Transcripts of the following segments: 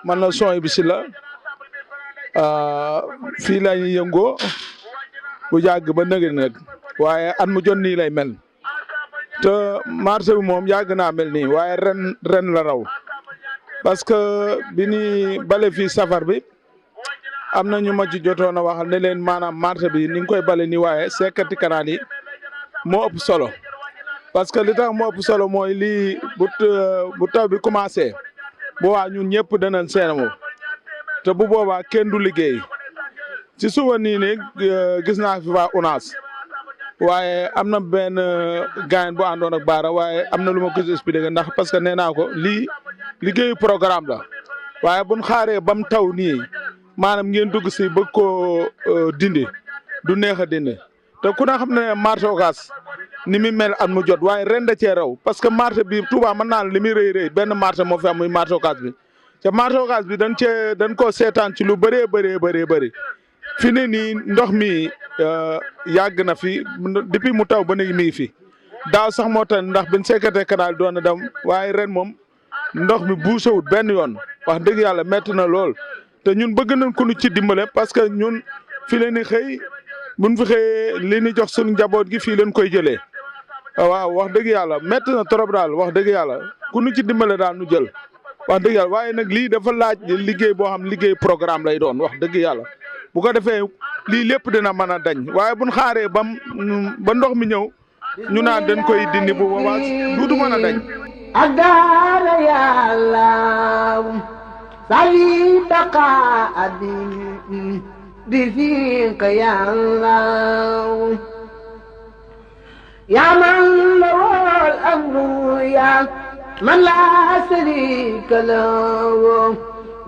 man la sooy bi si la fii la ñuy yëngoo bu yàgg ba nëgë nag waaye at mu jot nii lay mel te marché bi moom yàgg naa mel nii waaye ren la raw parce que bi ni bale fii safar bi am na ñu ma ci jotoon a waxal ne leen maanaam marché bi ni nga koy bale nii waaye sekkati canal yi moo ëpp solo parce que li tax moo ëpp solo mooy lii bu taw bi commencé bu waa ñun ñëpp danañ seenamu te bu boobaa kenn du liggéey ci suba nii ne gis naa fi waa ONAS waaye am na benn gaañ bu àndoon ak baara waaye am na lu ma ko expliqué ndax parce que nee naa ko lii liggéeyu programme la waaye buñ xaaree bam taw nii maanaam ngeen dugg si bëgg koo dindi du neex a dindi te ku ne xam ne marché Ocass ni muy mel at mu jot waaye ren da cee raw parce que marché bi Touba mën naa li muy rëy benn marché moo fi am muy marché Ocass bi te marché Ocass bi dañ koo seetaan ci lu bëri fi ne nii ndox mi yàgg na fi depuis mu taw ba léegi mi ngi fi daaw sax moo tax ndax biñ sekkatee canal doon na dem waaye ren moom ndox mi buusawut benn yoon wax dëgg yàlla metti na lool te ñun bëgg nañ ko ñu ci dimbale parce que ñun fi leen ni xëy buñ fi xëyee li ni jox suñu njaboot gi fii leen koy jëlee waaw wax dëgg yàlla metti na trop daal wax dëgg yàlla ku ñu ci dimbale daal nu jël wax dëgg yàlla waaye nag lii dafa laaj liggéey boo xam liggéey programme lay doon wax dëgg yàlla bu ko defee lii lépp dina mën a dañ waaye buñ xaaree ba ndox mi ñëw ñu naan dañ koy dindi bu boobaa duutu mën a dañ addaala yàlla sali baqa bi fiika yàlla yaa man lawol amru yaa man laa sharika lahu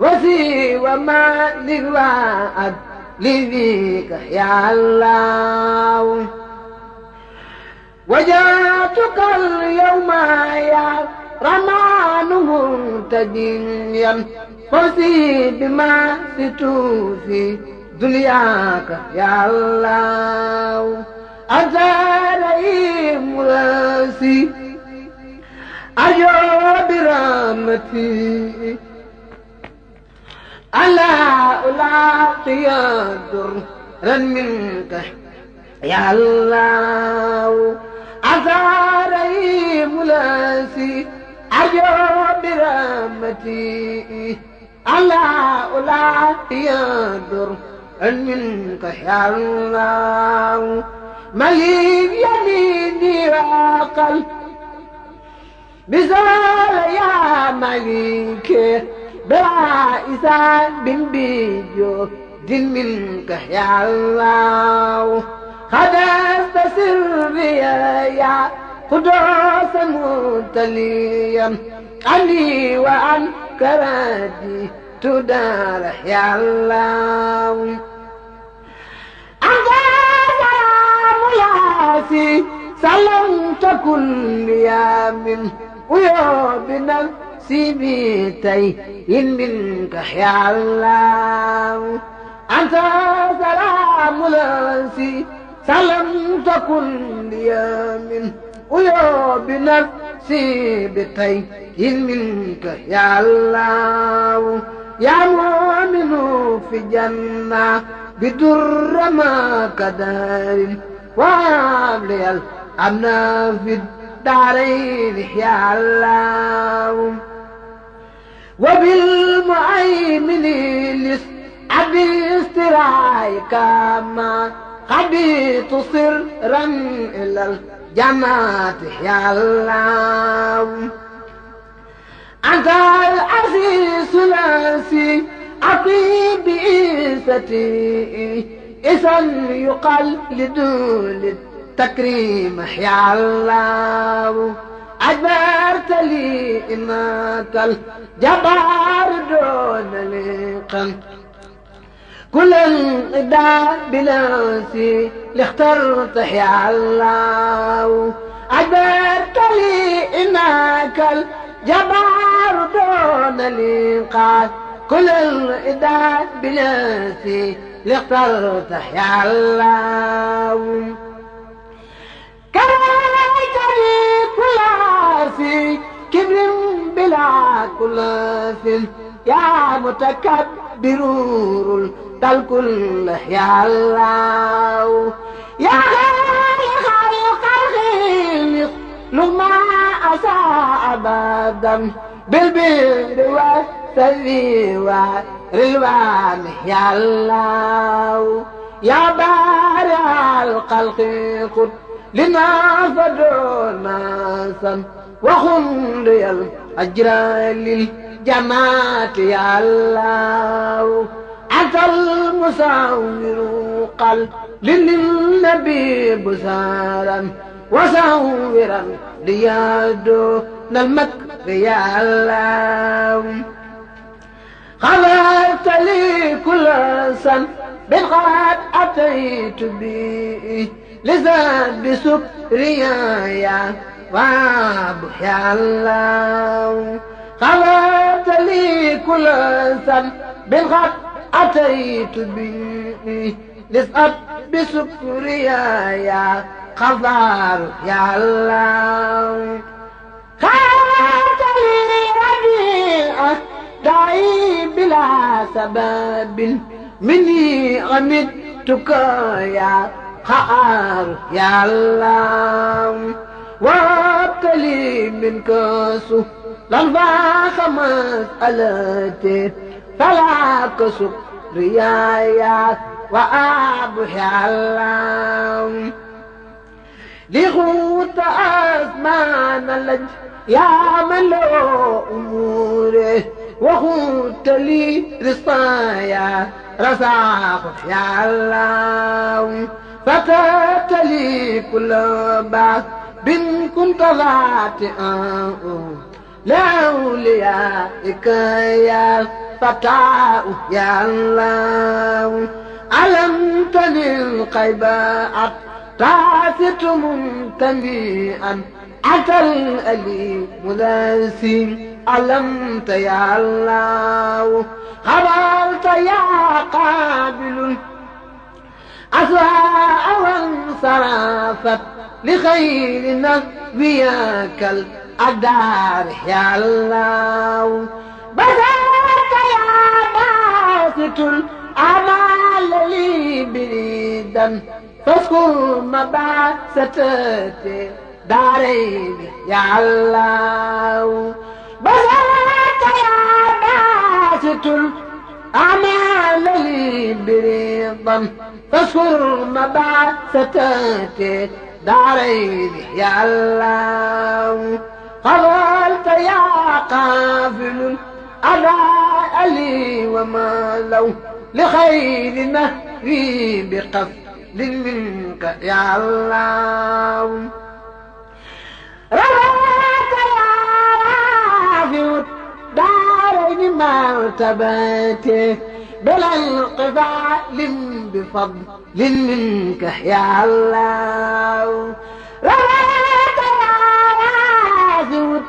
wasi wa ma lilwaad لذيك يا الله وجاتك اليوم يا رمان منتجيا فوزي بما ستوفي دنياك يا الله أنت رئيم راسي أجو برحمتي ألا ألاقي درا منك يا الله أثاري ملاسي أجو برحمتي ألا ألاقي درا منك يا الله مليك يميني وقل بزول يا مليك بلا إسان بن بيجو دين منك يا الله خدست سري يا قدوس متليا علي وعن كرادي تدار يا الله أنت سلام ياسي سلمت كل يوم ويوم سيبيتي إن منك يا الله أنت سلام لنسي سلام تكن لي من ويوب نفسي بتي إن منك يا الله يا مؤمن في جنة بدر ما كدار وابلي الأمن في الدارين يا الله وبالمؤمن لس أبي استرايك ما قبيت سرا إلى الجماعة يا الله أنت العزيز الأسي أطيب إيستي إذا يقال لدول التكريم يا الله أجبرت لي إنك الجبار دون لقم كل الإداء بلاسي اللي اخترت يا الله أجبرت لي إنك الجبار دون لقم كل الإداء بلاسي اللي اخترت يا الله كرهتني كل في كبر بلا كل في يا متكبر الكل يا الله يا خالق الخلق لما أساء أبدا بالبر والسر والرضوان يا الله يا بارع الخلق خذ لنا فدعونا سن وخن لي الأجر للجماعة يا الله أنت المساور قل للنبي بسارا وساورا ليادو المكر يا الله غفرت لي كل سن بالغاد أتيت به لزاد بسكريا يا وابو يا الله غفرت لي كل سن بالغاد أتيت به لزاد بسكريا يا غفار يا الله غفرت لي ربيعه داعي بلا سبب مني غمدتك يا خار يا الله وابتلي منك سهلا فاخ مسألتي فلا كسب ريايا وأبو يا الله لغوت أزمان اللج يا من له أموره وخنت لي رصايا رزاق يا الله فتات لي كل بعث بن كنت ذاتئا لأوليائك يا فتاة يا الله علمتني القيبات تعثت منتميئا أتى الأليم ذاسي علمت يا الله خبرت يا قابل أسواء وانصرفت لخير نبيك الأدار يا الله بذلك يا باسط الأعمال لي بريدا فاذكر مبعثتي دارين يا الله بذلك يا باسط الأعمال لي بريدا فاذكر مبعثتي دارين يا الله قبلت يا قافل الأداء لي وما لو لخير نهري بقصد منك يا الله رواك يا رافع دارين مرتبتي بلا انقفال بفضل منك يا الله رواك يا رافع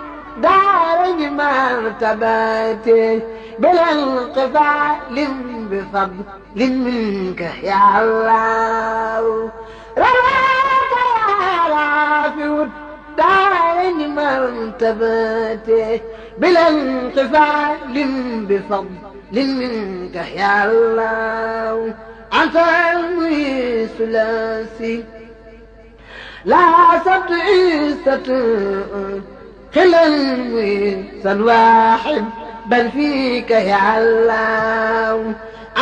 دارين مرتبتي بلا انقفال بفضل منك يا الله رواك يا رافع دارين مرتبتي بلا انقفال بفضل منك يا الله أنت المي ثلاثي لا سبت عيسة خلال واحد بل فيك يا الله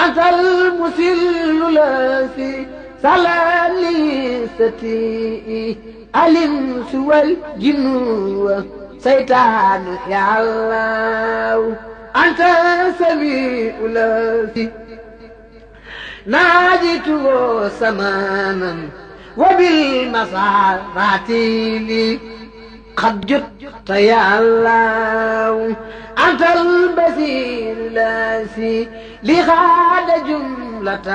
أنت المسل لاسي سلالي ستي الإنس والجن سيطان يا الله أنت سميع لاسي ناجته سمانا وبالمصارات لي قد جدت يا الله أنت البصير لاسي لغاد جملة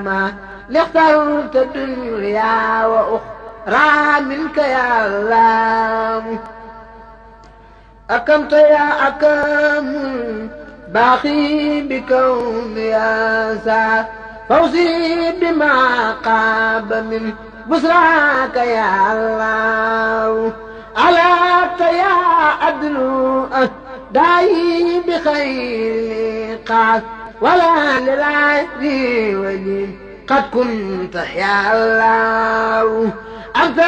ما لاخترت الدنيا وأخرى منك يا الله أكمت يا أكم باقي بكون يا سعد فوزي بما قاب من بسراك يا الله ألا يا أدنو داعي بخير قعد ولا للعدي ولي قد كنت يا الله أنت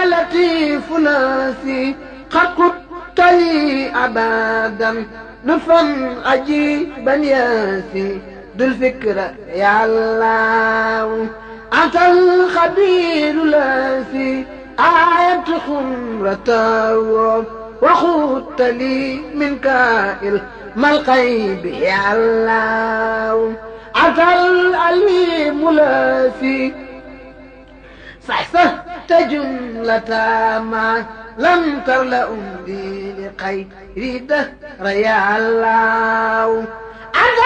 لطيف ناسي قد كنت لي أبدا لطفا عجيبا ياسي ذو الفكرة يا الله أنت الخبير الذي آية خمرته وخدت لي من كائل ما الغيب يا الله أنت العليم الذي صحصحت جملة ما لم ترل أمدي لخير دهر يا الله أنت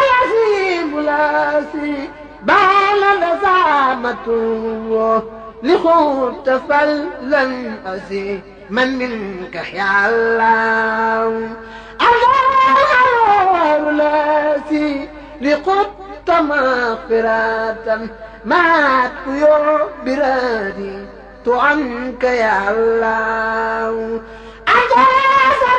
العظيم الذي بان نزامته لخوت فلن أسي من منك يا الله الله الذي لقدت مغفرة ما تيو برادي عنك يا الله